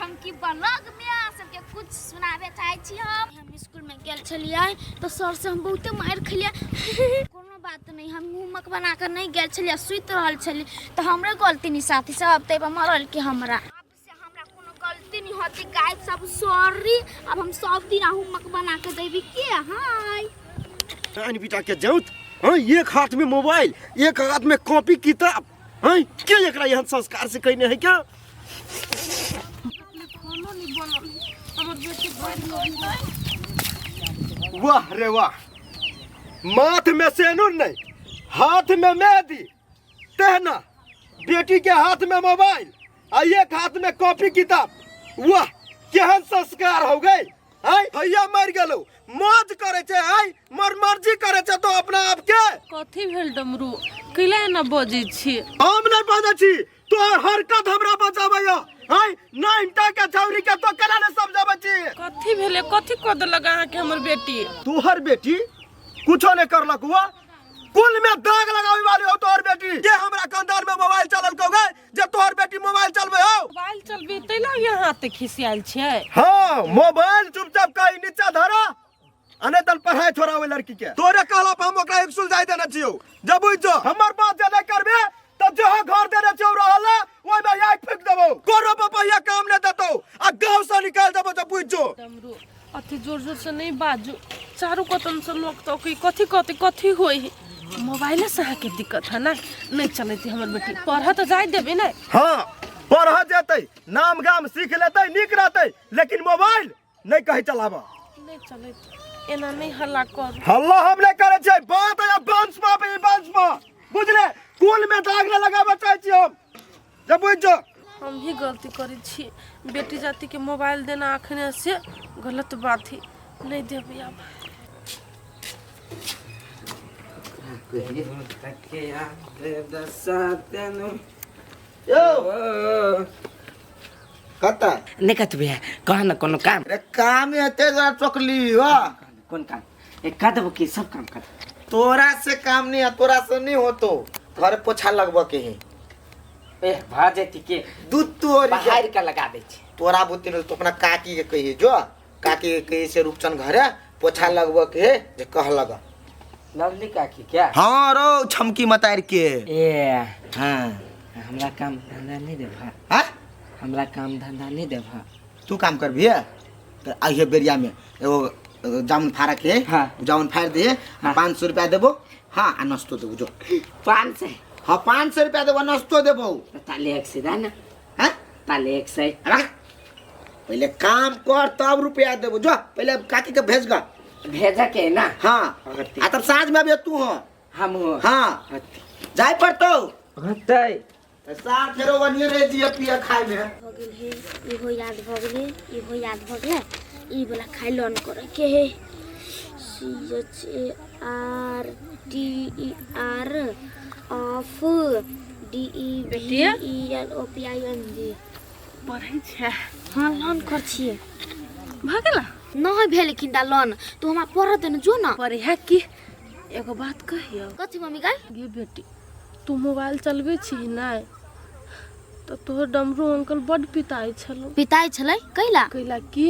छमकी blog में अहाँ सबके कुछ सुनाबे चाहै छी। हम स्कूल में गेल छलियै तऽ सर से हम बहुते मारि खेलियै। कोनो बात नहीं, हम होमवर्क बना के नहीं गेल छलियै, सुति रहल छलियै, तऽ हमरे गलती नहीं साथी सब, ताहि पर मरल के हमरा। आब से हमरा कोनो गलती नहीं होती गाइस, सब सॉरी। अब हम सब दिन होमवर्क बना के देबी के। हाय नानी बेटा के जाउत, हाँ, एक हाथ में मोबाइल, एक हाथ में कॉपी किताब, हाँ, के एकरा एहन संस्कार से कहने है क्या? वाह रे वाह, माथ में सेनुर नहीं, हाथ में मेहंदी, तेहना बेटी के हाथ में मोबाइल आ एक हाथ में कॉपी किताब। वाह, केहन संस्कार हो गए। आय भैया मर गेलो, मौज करे छे, आय मर मर्जी करे छे तो अपना आप के। कथी भेल डमरू, कैला एना बजै छी? हम नहीं बजै छी, तोहर हरकत हमरा बचाबैया। आय नाइनटा के छौरी के तो केना ने समझाबै छी? कथी भेलै, कथी कऽ देलक अहाँके हमर बेटी? तोहर बेटी कुछो नहीं करलक हुआ, कुल में दाग लगावे वाली हो तोहर बेटी। के हमरा खानदान में मोबाइल चलल को गए जे तोहर बेटी मोबाइल चलबे हो? मोबाइल चलबे तै लागी अहाँ एते खिसियाल छियै? हाँ, मोबाइल चुपचाप कहीं नीचा धरा, आ नहीं तन पढ़ाई छोड़ा ओहि लड़की के। तोरे कहला पर हम ओकरा स्कूल जाय देने छियौ। जब बुझ जो हमर बात जे नहीं करबे त जहाँ घर देने छियौ रहल ओहि में आगि फेंक देबौ, कोनो पपैया काम नहीं देतौ आ गांव से निकाल देबौ। जब बुझ जो डमरू, अति जोर जोर से नहीं बाजू, चारू कतन से लोग तो की कथी कथी कथी होई है। मोबाइले से अहाँके दिक्कत है ना? नहीं चलती हमर बेटी, पढ़ तो जाय देबे ना? हाँ, पढ़ जेतै, नाम गाम सीख लेतै, नीक रहतै, लेकिन मोबाइल नहीं कहीं चलाबा। नहीं चलत, एना नहीं हल्ला कर। हल्ला हम नहीं करे छियै, बात है वंश पर, ई वंश पर बुझले, कुल में दाग न लगाबऽ चाहै छी हम। जब बुझ जो हम भी गलती करै छी, बेटी जाति के मोबाइल देना अखने से गलत बात है, नहीं देबै आब। यौ, कतऽ? नहि कत भैया, कह न कोनो काम। रे काम हेतै तोरा चोकली हो। कोन काम? ए कह देबो कि सब काम कर। तोरा से काम नहीं है, तोरा से नहीं होतो, घरे पोछा लगबऽ के है। ए भऽ जेती के दूध तू बाहर के लगा दै छी। तोरा बुद्धि नहीं, तो अपना काकी के कहिए, जो काकी के कहिए से रूपचंद घरे पोछा लगबऽ के है जे कह लगा। लवली काकी क्या? हाँ रो छमकी मतार के। ए हाँ, हमरा काम धंधा नहीं देबा। हाँ, हमरा काम धंधा नहीं देबा। तू काम कर भैया तो आइए बेरिया में एगो जामुन फाड़ा के। हाँ। जामुन फाड़ दे। हाँ। 500 रुपया देबो, हाँ, आ नस्तो देबो जो। 500? हाँ, 500 रुपया देबो, नस्तो देबो। ताले एक सीधा ना। हाँ, ताले एक सही। रख, पहले काम कर तब रुपया देबो। जो पहले काकी के भेज गा। भेजा के ना? हाँ, आ तब साँझ में अभी तू हो। हम हो। हाँ, जाय पड़तो। होतै। साथ फेरो वनिए रह जिए पिए खाए में। भऽ गेल हे, इहो याद भऽ गेलै, इहो याद भऽ गेलै। ई वाला खाइ लोन करे के हे। C H A R T E R of D E V E L O P I N G. पढ़ै छै? हाँ, लोन कर छियै। भऽ गेला? नहि भेलखिन दा लोन, तू हमरा पढ़ दे ने, जो ना। पढ़े की एगो बात कहियौ? कथी मम्मी गाय? गे बेटी, तू मोबाइल चलबै छी नहि तऽ तोहर डमरू अंकल बड्ड पिताइ छलौ। पिताइ छलै? कैला? कैला कि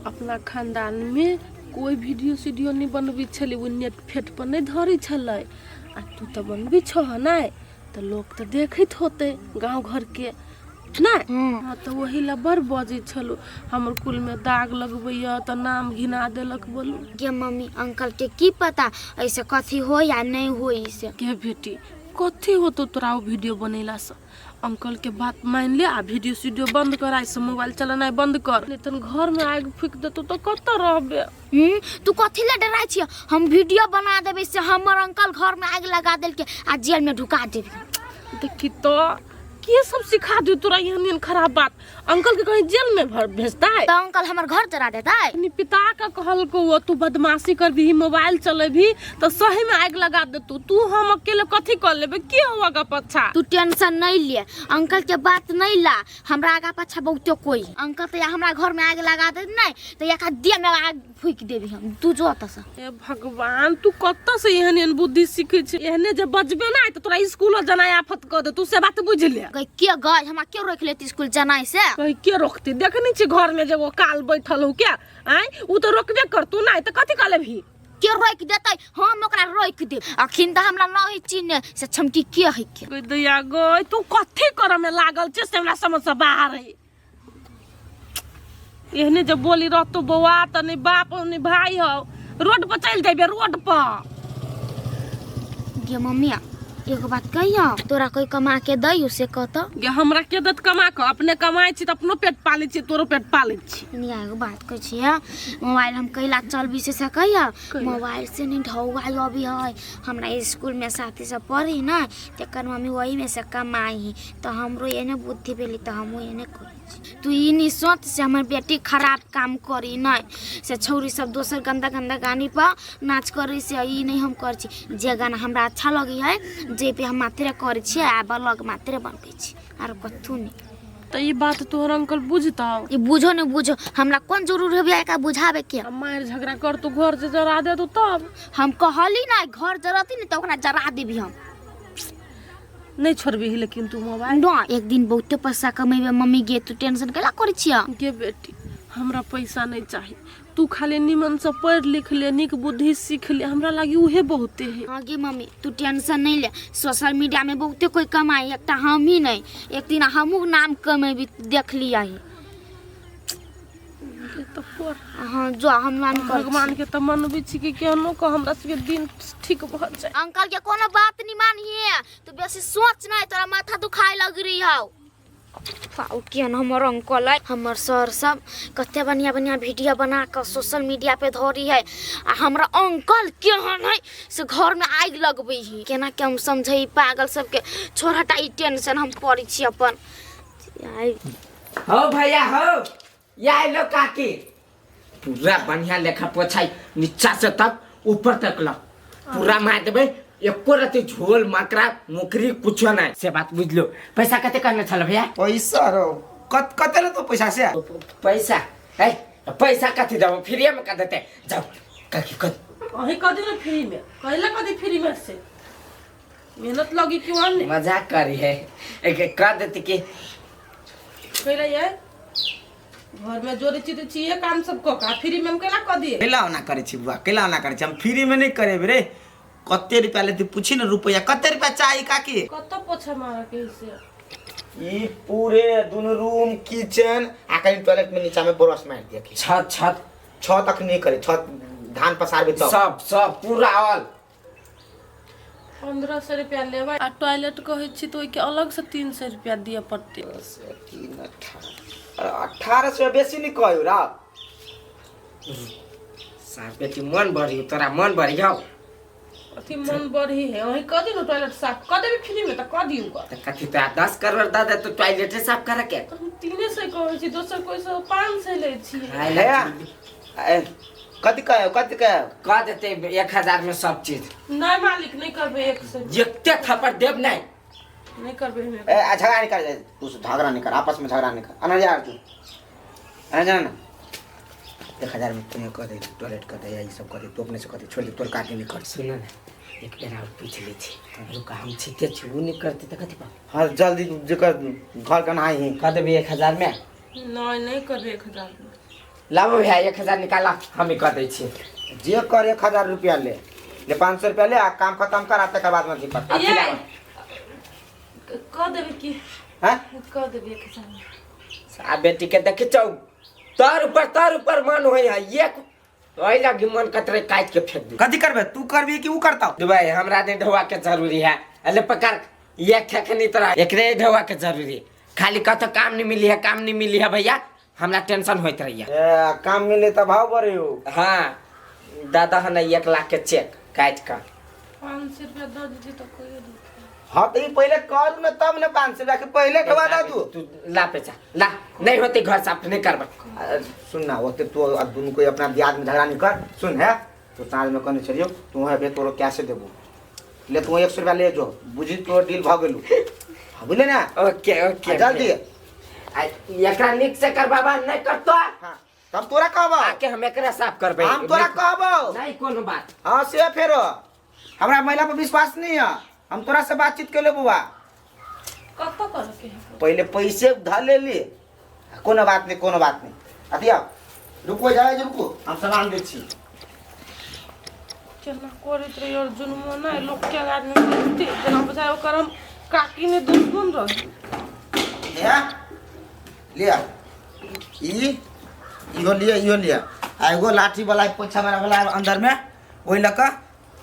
अपना खानदानमे कोइ वीडियो सीडियो नहि बनबै छलै, ओ नेट फेट पर नहि धरै छलै, आ तू तऽ बनबै छह नहि, तऽ लोक तऽ देखैत होतै गाँव घरके नहि? हाँ, तऽ ओही लए बड़ बजै छलौ, हमर कुलमे दाग लगबैया तऽ नाम घिना देलक बोलू। गे मम्मी, अंकल के की पता ऐसे कथी हो या नहीं हो इसे। गे बेटी, कथी होतो तोरा ओ वीडियो बनेलासँ? अंकल के बात मान ले आ वीडियो सीडियो बंद कर, आइसँ मोबाइल चलेनाइ बंद कर, नहीं तन घर में आगि फूकि देतौ तऽ कतऽ रहबे? तू कथी ले डराइ छियै? हम वीडियो बना देबै से हमर अंकल घर में आगि लगा देलकै आ जेल में ढुका देबै। देखी तो के सब सिखा दू तोरा एहन एहन खराब बात? अंकल के कहीं जेल में भर भेजता है। तो अंकल हमर घर जरा देता है। अपनी पिता का कहलको वो तू बदमाशी कर भी मोबाइल चलेबी तो सही में आग लगा देतू। तू हम अकेले कथी कर लेबे, के हो आगा पछा? तू टेंशन नहीं ले, अंकल के बात नहीं ला, हमरा आगा पछा बहुते कोई। अंकल तो या हमरा घर में आग लगा दे नहीं तो या देह में आग फूक देबी हम, तू जो ओतऽ से। ए भगवान, तू कतऽ से एहन एहन बुद्धि सीखै छै? एहने जे बजबे ना तऽ तोरा स्कूल जनाइ आफत कऽ दे, तू से बात बुझि ले। गई के गई हमरा के रोक लेती स्कूल जाना से? कहीं के रोकती? देखनी छी घर में जब वो काल बैठल हो क्या आय, उ तो रोकबे करतू ना, त कथी कहले भी? के रोक देतै? हम ओकरा रोक देब। अखिन तऽ हमरा न है चिन्ह से छमकी के है के। गई दैया गई, तू कथी करे में लागल छे से हमरा समझ से बाहर है। एहने जब बोली रहतो बौआ त नहीं बाप नहीं भाई हो, रोड पर चल जेबे रोड पर। गे मम्मी एगो बात कहियो, तोरा कोई कमा के दै से कहतो? गे हमरा के दत कमा के, अपने कमाई छी त अपनो पेट पालै छी, तोरो पेट पालै छी। निया एगो बात कहै छियै, मोबाइल हम कैला चलबी से सकैया? मोबाइल से नहीं ढौआ अभी है। हमरा स्कूल में साथी सब पढ़ी ना, तकर मम्मी वही में से कमाई है, तो हमरो एने बुद्धि भेली तो हमहूँ एने करै छी। तू ई नहीं सोच से हमर बेटी खराब काम करी नहीं, से छौरी सब दोसर गंदा गंदा गानी पर नाच करी से ई नहीं हम करै छी। जे गाना हमरा अच्छा लगी है जे पे हम मात्रे करै छियै आ ब्लॉग मात्रे बनबै छी, आरो कथू नहीं। त ई बात तोहर अंकल बुझतौ? ई बुझो नहीं बुझो, हमरा कोन जरूर है एकरा बुझाबे के? मार झगड़ा कर तू घर से जरा दे तू तब। हम कहली ना घर जरती नहीं तो ओकरा जरा देबी हम। नहीं छोड़बी लेकिन तू मोबाइल ना। एक दिन बहुते पैसा कमेबे मम्मी गे, तू टेंशन केला करै छियै? गे बेटी हमरा पैसा नहीं चाहिए, तू खाली निमन से पढ़ लिख ले, निक बुद्धि सीख ले, हमरा लागी उहे बहुते है। हाँ गे मम्मी तू टेंशन नहीं ले, सोशल मीडिया में बहुते कोई कमाई, एकटा हम ही नहीं, एक दिन हमहूँ नाम कमेबी देख लिया ही। तो पढ़। हाँ जो हम नाम कर भगवान के तो मनबी छी कि केहनो को हमरा सबके दिन ठीक भ जाए। अंकल के कोनो बात नहीं मानिए, तू बेसी सोच नहीं, तोरा माथा दुखाए लग रही हौ। पाउ केहन हमर अंकल है, हमर सर सब कते बढ़िया बढ़िया वीडियो बना कर सोशल मीडिया पे धरी है, आ हमरा अंकल केहन है से घर में आगि लगबै है। केना के हम समझै पागल सबके, छोड़ हटा ई टेंशन हम पड़ै छी अपन। हो भैया हो, या लो काकी पूरा बढ़िया लेखा पोछाई नीचा से तक ऊपर तक ल पूरा मार देबै, एको रति झोल मकरा मुकरी कुछो नहीं। से बात बुझलो। पैसा कते कहने छल भैया? पैसा रो कत कते ले तो पैसा से? पैसा ए पैसा कथी देबो, फ्री में कर देते। जाओ काकी कत अही कह दियो फ्री में, कहला कदी फ्री में से मेहनत लगी क्यों ने? मजाक करी है, एक कर देती कि कहला ये घर में जोरे चीज चाहिए काम सब को का फ्री में हम केला क दिए? केला ओना करे छी बुआ, केला ओना करे छी, हम फ्री में नहीं करेब रे। कते रुपया लेती पूछी न रुपया, कते रुपया चाहिए काकी? कत पोछा मार के से ई पूरे दोनों रूम किचन आ कहीं टॉयलेट में नीचा में ब्रश मार दिया की छत छत छत तक नहीं करे, छत धान पसारबे तब सब सब पूरा ऑल 1500 रुपया लेबै। आ टॉयलेट कहै छी तो ओइके अलग से 300 रुपया दिए पड़तै। 1800 बेसी नहीं कहियो रा साहब बेटी मन भरी तोरा मन भरी हौ। अथी मन बढ़ी है वही कह दियो टॉयलेट साफ क देबी फ्री में त क दियो क। त कथी तो 10 करोड़ द दे तो टॉयलेट साफ करे के? हम 300 कहै छी, दोसर कोई से 500 लै छी। कथी कहो कथी कहो? कह देते 1000 में सब चीज। नहीं मालिक नहीं करबे 100 एकते थप्पड़ देब नहीं नहीं करबे हम। ए झगड़ा नहीं कर, तू झगड़ा नहीं कर, आपस में झगड़ा नहीं कर। अना यार तू अना जाना ना 1000 में तू कर दे टॉयलेट कर दे ये सब कर दे, तू अपने से कर दे, छोड़ दे तोर काटे नहीं कर। सुन ना एक बेर और पूछ ले छी, रुका हम छिते छी उ नहीं करते त कथी पा। हां जल्दी जेकर घर का नहाई है कर देबे 1000 में? नहीं नहीं करबे 1000 में। लाबो भैया 1000 निकाला हम ही कर दै छी। जे कर 1000 रुपया ले ले 500 रुपया ले आ काम खत्म कर आ तकर बाद में दिक्कत कह देबे की? हां कह देबे 1000 में। आ बेटी के देखि चौ तर ऊपर मन होय है एक ओइ लगी मन कतरे काट के फेंक दी। कथी करबे तू करबी कि उ करता? दुबई हमरा नहीं ढोवा के जरूरी है, अले पकड़ एक ठेकनी तरह एकरे ढोवा के जरूरी, खाली कत काम नहीं मिली है, काम नहीं मिली है भैया हमरा टेंशन होइत रहिया। ए काम मिले त भाव बढ़े हो। हां दादा हन 1 लाख के चेक काट के 500 रुपया the दीजिए तो कोई दे। हां त ई पहले कर न तब न 500 रुपया के पहले खवा दा तू। तू ला पैसा ला, नहीं होते घर साफ नहीं करबा। सुन ना ओते तू अब दुनु कोई अपना ब्याज में झगड़ा नहीं कर। सुन है तो साँझ में कहने चलियो तू है बे तोरो कैसे देबो, ले तू 100 रुपया ले जो बुझी तो डील भ गेलू। हां बुझले ना? ओके ओके जल्दी एकरा निक से कर बाबा नहीं करतो। हां तब तोरा कहबो आके हम एकरा साफ करबे। हम तोरा कहबो नहीं कोनो बात। हां से फेरो हमरा महिला पर विश्वास नहीं है, हम तोरा से बातचीत कर ले बुआ। कत करे के है? पहले पैसे धर ले ली। कोनो बात नहीं, कोनो बात नहीं। अथी आओ, रुको जाए, रुको, हम सामान दै छी। केना करैत रही अर्जुन मोना लोक के आदमी देखते जेना बुझाय ओकर हम काकी ने दुश्मन रही। लिया लिया ई इहो लिया, इहो लिया। आ एगो लाठी वाला पोछा मारे वाला अंदर में ओहि लऽ कऽ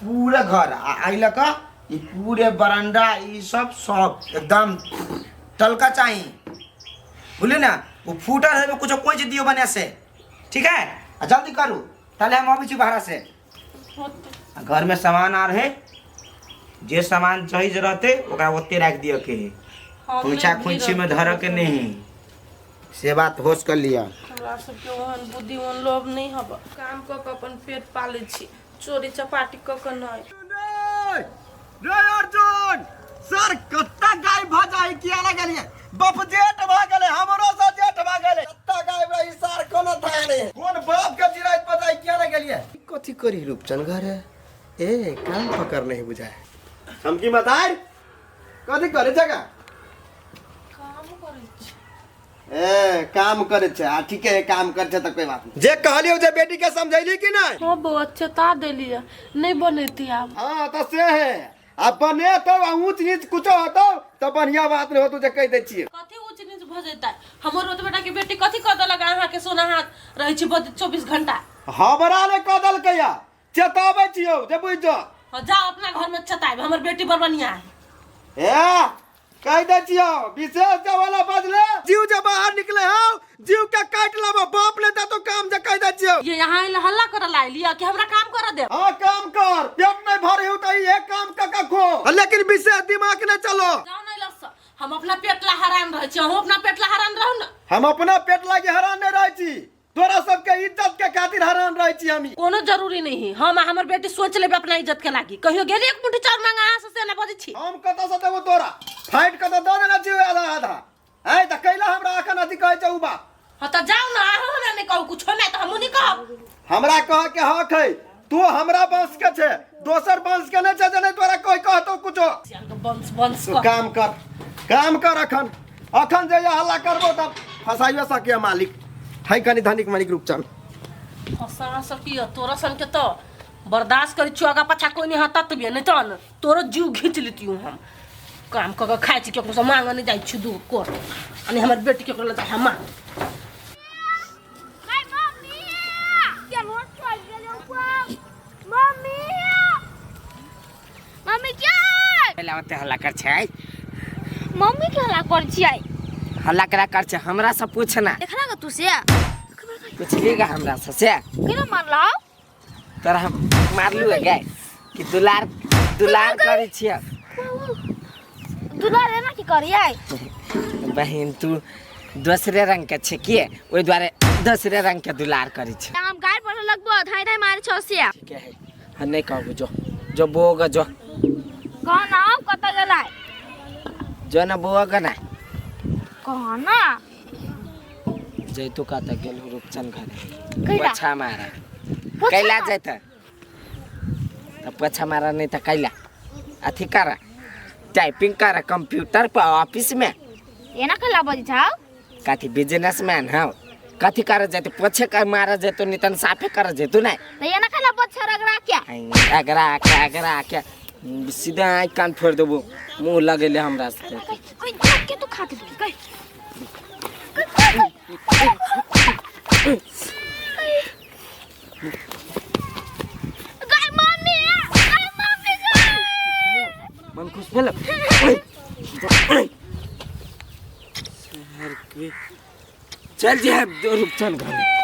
पूरे घर आ एहि लऽ कऽ ई पूरे बरामदा ई सब सब एकदम टलका चाही, बुझलियै ने? ओ फूटल है कुछो कोच दियो बने से, ठीक है? आ जल्दी करू, ताले हम अबै छी बाहर से। आ घर में सामान आर है, जे सामान चाहिए जे रहते ओकरा ओते राखि दिअ के है, खोइछा खोइछी में धरऽ के नहीं है, से बात होश कर लिया। हमरा सबके ओहन बुद्धि ओहन लोभ नहीं हब, काम कऽ के अपन पेट पालै छी, चोरी चपाटी कऽ के नहीं। रे अर्जुन सर कत्ता गाय भ जाई किया ना गेलिए? बाप जेठ भ गेले, हमरो से जेठ भ गेले। कत्ता गाय रही सर कोनो था नहीं, कोन बाप के जिराइत पर जाई किया ना गेलिए? कथी करी रूपचंद घर है ए काम पकड़ नहीं बुझाए। हमकी मतार कथी करे जगह काम करै छी। ए काम करे छे, आ ठीक है काम करे छे त कोई बात नहीं। जे कहलियो जे बेटी के समझैली कि नहीं? हाँ बौआ चेता देलिए, नहीं बनेती आब। हाँ तो से है, अब बने तो ऊंच नीच कुछो होतो तो बढ़िया बात नहीं होतो जे कह दे छिए। कथी ऊंच नीच भ जैता? हमर ओत बेटा के बेटी कथी क देलक अहाँ के सोना हाथ रहै छी 24 घंटा? हमरा ने क देलकैया, चेताबै छियौ जे बुझ जो। हाँ जाओ अपना घर में चेताब, हमर बेटी बड़ बढ़िया है। ए कह दे छियौ विशेष जे वाला बजले जीव जे बाहर निकले हौ जीव के काट लेबो, बाप ने तो काम जे कह दे छियौ। ये यहाँ आइल हल्ला करल आइल या कि हमरा काम कर दे? हाँ काम कर, पेट नहीं भरे हो तो ये काम का का खो, लेकिन विशेष दिमाग नहीं चलो। जाओ नहीं लस, हम अपना पेट ला हरान रहे छी, हम अपना पेट ला हरान रहू ना। हम अपना पेट लागे हरान नहीं रहे छी, तोरा सबके इज्जत के खातिर हरान रहे छी हम। कोनो जरूरी नहीं है, हम हमर बेटी सोच लेबे अपना इज्जत के लागी। कहियो गेली एक मुट्ठी चाउर मांगा अहाँ से ना बजै छी। हम कतऽ से देबो तोरा? फाइट कतऽ दऽ देने छी आधा आधा। ऐ तऽ कैला हमरा अखन अथी कहै छै उ बात? हाँ तऽ जाउ ना, अहाँ हमरा नहीं कहू कुछो, नहीं तऽ हमहूँ नहीं कहब। हमरा कह के हक है, तू हमरा वंश के छे, दोसर वंश के नहीं छे जे नहीं तोरा कोई कहतो कुछो। वंश वंश तू काम कर, काम कर अखन, अखन जे हल्ला करबो तब फसाइयो सकिया मालिक है कनी धनिक मनिक रूपचंद। फसा सकिया तोरा सन के तो बर्दाश्त करी छियो, आगा पाछा कोई नहीं हता तबिया नहीं तो न तोरो जीव घींच लेतियो। हम काम क के खाइ छी, केकरो से मांगे नहीं जाइ छी दू कोर, अनि हमर बेटी केकरो लग हम मांग। मम्मी क्या पहले ओते हल्ला कर छै। मम्मी के हल्ला कर छियै? हल्ला करा कर छै, हमरा से पूछना। देखला ग तू से? पूछली गा हमरा से से? केना मारलौ? तोरा हम मारलू है गे कि दुलार दुलार करै छियै? दुलार एना की करियै? बहिन तू दोसरे रंग के छै की, ओहि दुआरे दोसरे रंग के दुलार करै छै। हम गाड़ पर लगबो धाई धाई मारे छौ से। ठीक है, हम नहीं कहबो, जो जो बोग जो। कह ना कत गेलै? जो ना बोग ना। कह ना। जैतु कत गेल रूपचंद घर। कैला? पोछा मारा। कैला जैता? त पोछा मारा नहीं त कैला अथी कर, टाइपिंग कर कंप्यूटर पर ऑफिस में। एना कैला बजै छौ? कथी बिजनेसमैन हौ, कथी कर जैते? पोछे कर मारा जैतो नहीं तन साफे कर जैतो नहीं। त एना कैला बज छौ रगड़ा के? अगरा के अगरा के सीधा आँखि कान फोड़ देबो, मुँह लगेले हमरा से। कोई के तू खा के कह। गाय मम्मी, गाय मम्मी, गाय। मन खुश भेल? चल जे रूपचंद घर।